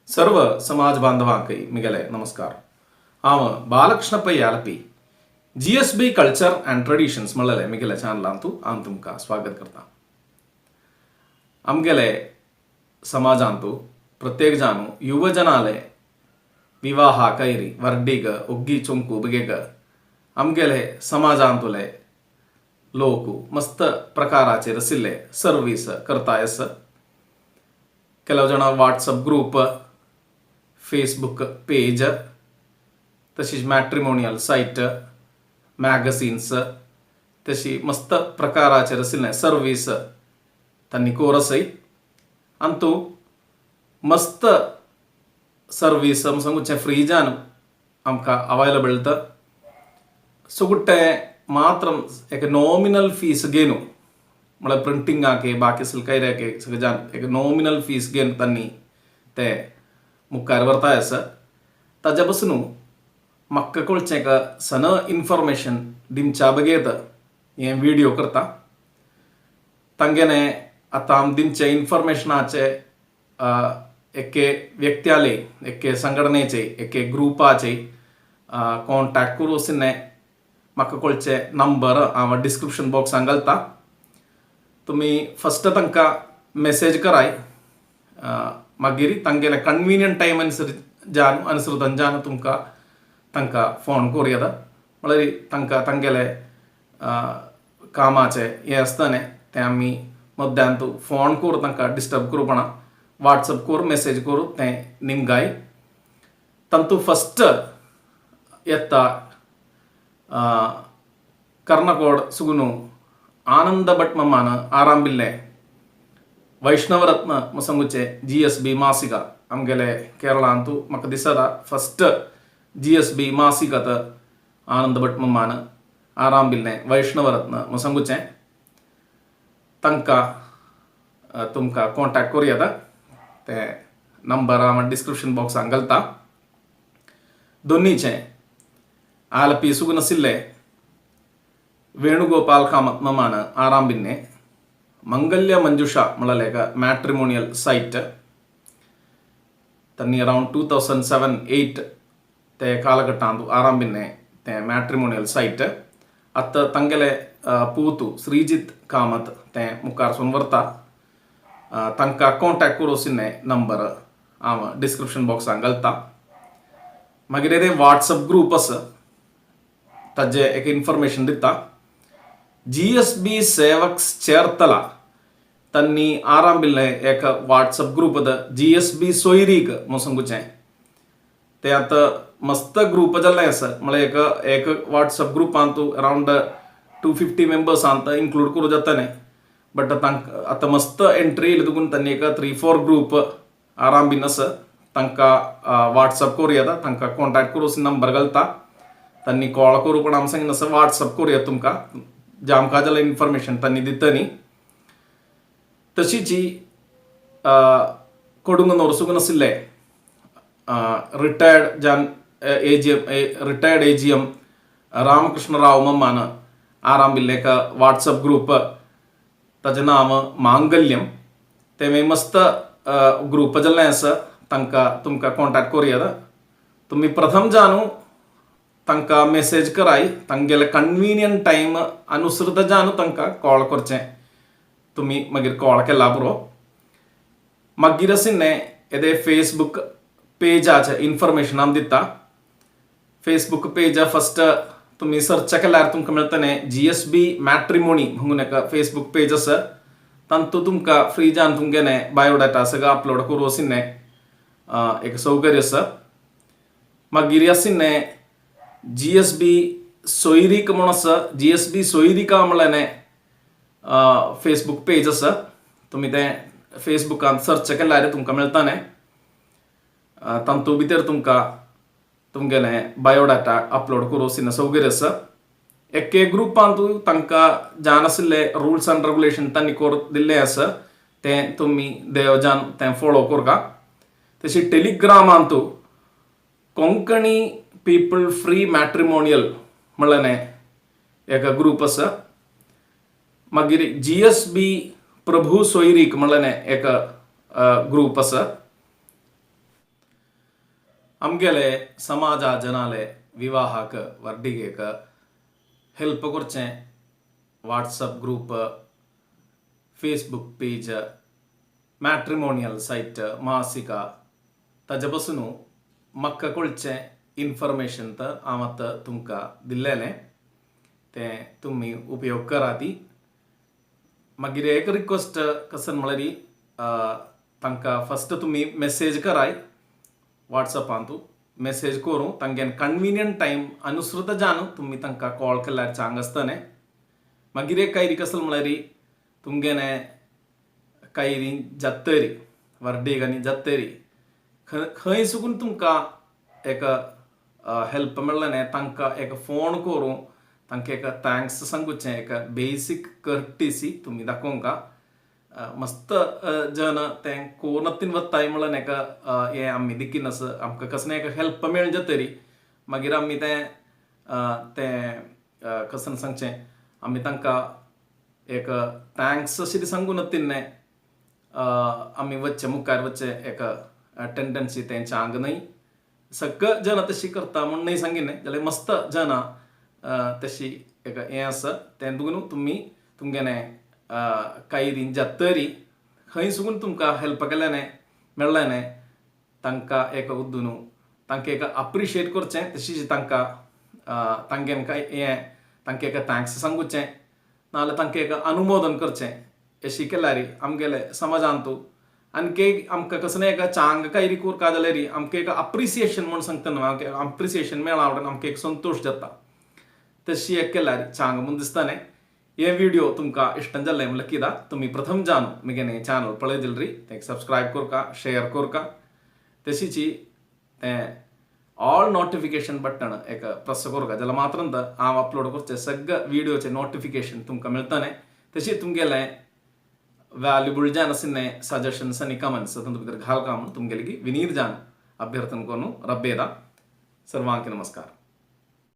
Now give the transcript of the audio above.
सर्व समाज बांधवांकय मिगेले नमस्कार. हांव बालकृष्ण पै आलपी, जीएसबी कल्चर अँड ट्रेडिशन्स म्हणलेले मिगेले चॅनलांतू हांव तुमकां स्वागत करता. आमगेले समाजांतू प्रत्येक जाणू युवजनाले विवाह कैरी वर्डीग ಒಗ್ಗಿ ಚೊಂಕು ಬಗೆಗ आमगेले समाजांतुले लोक मस्त प्रकाराचेर आशिल्ले सर्वीस करता आसा. ಕೆಲವು ಜನ ವಾಟ್ಸಪ್ ग्रूप, फेसबूक पेज, तशीच मॅट्रिमोनियल सायट, मॅगझिन्स, तशी मस्त प्रकाराचेर आशिल्ले सर्वीस तांणी कोर आसाय. अंतू मस्त सर्वीस सांगुचें फ्रीजान आमकां अवेलेबल तर सुगुट्टे मात्र एक नॉमिनल फीस घेवन, म्हळ्यार प्रिंटिंगाके बाकी सगळें कैऱ्याके सगळें जान एक नॉमिनल फीस घेवन तांणी ते मुखार व्हरता आसा. ताज्या पासून म्हाका कळचें एक सन इन्फॉर्मेशन दिवच्या बगेत हें व्हिडियो करता. तांगेले आतां आम दिवचे इन्फॉर्मेशनाचे एके व्यक्त्याले, एके संघटनेचे, एके ग्रुपाचे कॉन्टॅक्ट करूं आशिल्लें म्हाका कळचे नंबर हांव डिस्क्रिप्शन बॉक्सान घालता. तुमी फस्ट तांकां मेसेज कराय, मागीर तांगेले कन्विनियंट टायम अनुसर जान अनुसृतन जान तुमकां तांकां फोन करूं येता. म्हळ्यार तांकां तांगेले कामाचें हें आसतना तें आमी मध्यान तूं फोन करून तांकां डिस्टर्ब करपा, वॉट्सअप करून मेसेज करून तें निमगाय. तांतू फस्ट येता कर्णकोड सुगुनु आनंद भट मम्मान आरांभिल्ले वैष्णवरत्न मुसंगुचे जीएसबी मासिक. आमगेले केरळांतू म्हाका दिसता फस्ट जीएसबी मासिकत आनंद भट मम्मान आरांभिल्ले वैष्णवरत्न मुसंगुचे. तांकां तुमकां कॉन्टॅक्ट करूं येता. ते नंबर हांव डिस्क्रिप्शन बॉक्सान घालता. दोन्हीचे आलपी सुगून आशिल्ले वेणुगोपाल कामत ममान आरांभिल्ले मंगल्य मंजुषा म्हणलें एक मॅट्रिमोनियल सायट. त्यांनी अरावंड 2007-8 ते कालघट्टांत आरांभिल्ले ते मॅट्रिमोनियल सायट. आतां तांगेले पूतु श्रीजित कामत ते मुखार सून व्हरता. तांकां कॉन्टॅक्ट करूं आशिल्ले नंबर हांव डिस्क्रिप्शन बॉक्सान घालता. मागीर ते वॉट्सअप ग्रूप आसा, ताजे एक इन्फॉर्मेशन दिता. जीएसबी सेवक्स चेरतला तांणी आरांभिल्लें एक वॉट्सअप ग्रूप, जीएसबी सोयरीक म्हूण सांगुचें. ते आतां मस्त ग्रूप जाल्लें आसा. म्हळ्यार एक एक वॉट्सअप ग्रुपांत अरावंड 250 मेंबर्स इन्क्लूड करूं जाता. बट तांकां आतां मस्त एंट्री येयली देखून तांणी एक थ्री फोर ग्रूप आरांभीन आसा. तांकां वॉट्सअप करूं येता. तांकां कॉन्टॅक्ट करूं नंबर घालता. तांणी कॉल करूं पण आम सांगिना, वॉट्सअप करूया तुमकां जे आमकां जाल्यार इन्फॉर्मेशन तांणी दितनी. तशीच ही कोडुंगनूर सुगून आशिल्ले रिटायर्ड जान एजीएम, रिटायर्ड एजीएम रामकृष्ण राव मम्मान आरांभिल्लें एक वॉट्सअप ग्रूप, ताजें नांव मांगल्यम. ते मागीर मस्त ग्रूप जाल्लें आसा. तांकां तुमकां कॉन्टॅक्ट करूं येता. तुमी प्रथम जानू तांकां मेसेज कराय, तांगेले कन्विनियंट टायम अनुसृत जानू तांकां कॉल करचें. तुमी मागीर कॉल केला पुरो. मागीर आशिल्लें येदे फेसबूक पेजाचें इन्फॉर्मेशन आम दिता. फेसबूक पेज फस्ट तुमी सर्च केल्यार तुमकां मेळटलें, जीएसबी मॅट्रिमोनी म्हणून एक फेसबूक पेज आसा. तातूंत तुमकां फ्रीजान तुमगेलें बायोडाटा सगळें अपलोड करूं आशिल्लें एक सौकर्य आसा. मागीर आशिल्लें जीएसबी सोयरीक म्हूण आसा. जीएसबी सोयरिका म्हणलें फेसबूक पेज आसा. तुमी तें फेसबुकान सर्च केल्यार तुमकां मेळटलें. तातूंत भितर तुमकां तुमगेलें बायोडाटा अपलोड करूं आशिल्लें सौकर्य आसा. एके ग्रुपांत तांकां जाण आशिल्ले रुल्स अँड रेगुलेशन तांणी कर दिल्लें आसा, तें तुमी देवजान तें फॉलो करका. तशी टेलिग्रामांतू कोंकणी पीपल फ्री मॅट्रिमोनियल म्हणलें एक ग्रूप आसा. मागीर जीएसबी प्रभू सोयरीक म्हणलें एक ग्रूप आसा. आमगेले समाजा जनाले विवाहाक वर्डिगेक हेल्प करचें WhatsApp group, Facebook page, matrimonial site, मासिका ताजे पसून म्हाका कळचें इन्फॉर्मेशन तर हांव आतां तुमकां दिल्लेलें तें तुमी उपयोग कराती. मागीर एक रिक्वेस्ट कसन म्हळ्यार तांकां फस्ट तुमी मेसेज कराय, वॉट्सएपांतू मेसेज करूं तांगे कन्विनियंट टायम अनुसृत जावन तुमी तांकां कॉल केल्यार चांग आसतलें. मागीर एक कायरी कसल म्हळ्यार तुमगेले कायरी जात्तरी वर्डीग आनी जात्तरी खंय सुकून तुमकां एक हेल्प मेळ्ळें तांकां एक फोन करूं तांकां एक thanks सांगुचें, एक बेसीक कर्टिसी तुमी दाखोवंका. मस्त जन तें कोनतीन वत्ताय म्हणल्यार एक हें आमी दिकीन आसा आमकां कसलें एक हेल्प मेळ्ळें जातरी मागीर आमी तें तें कशें सांगचें आमी तांकां एक thanks अशें सांगून तिन्ने आमी वच्चें मुखार वच्चें एक टेंडन्सी तें चांग न्हय. सगळं जन तशी करता म्हूण न्हय सांगिल्लें जाल्यार मस्त जनां तशी एक हें आसा तें दुगून तुमी तुमगेलें कायरीन जातरी खंय सुकून तुमकां हेल्प केलें मेळ्ळें तांकां एक उद्दून तांकां एक अप्रिशिएट करचें, तशीच तांकां तांगेन काय हें तांकां एक thanks सांगुचें नाजाल्यार तांकां एक अनुमोदन करचें. अशी केल्यार आमगेले समाजांतू आनी आमकां कसलें एक चांग कायरी कोरका जाल्यार आमकां एक अप्रिसिएशन म्हूण सांगता न्हू, आमकां अप्रिसिएशन मेळ्ळा म्हणून आमकां एक संतोश जाता. तशी एक केल्यार चांग म्हूण दिसता न्ही. हे व्हिडिओ तुमकां इश्ट जाल्लें म्हणल्यार कित्याक तुमी प्रथम जाणू म्हगेलें चॅनल पळय दिलरी तें सबस्क्रायब करका, शेयर करका, तशीच तें ऑल नोटिफिकेशन बटन एक प्रेस करका जाल्यार मात्र हांव अपलोड करचें सगळे व्हिडिओचें नोटिफिकेशन तुमकां मेळटलें. तशें तुमगेलें व्हॅल्युबल जावन आशिल्लें सजेशन्स आनी कमेंट्स तातूंत भितर घालका म्हूण तुमगेले विनीत जावन अभ्यर्थन करून रब्बेदा. सर्वांक नमस्कार.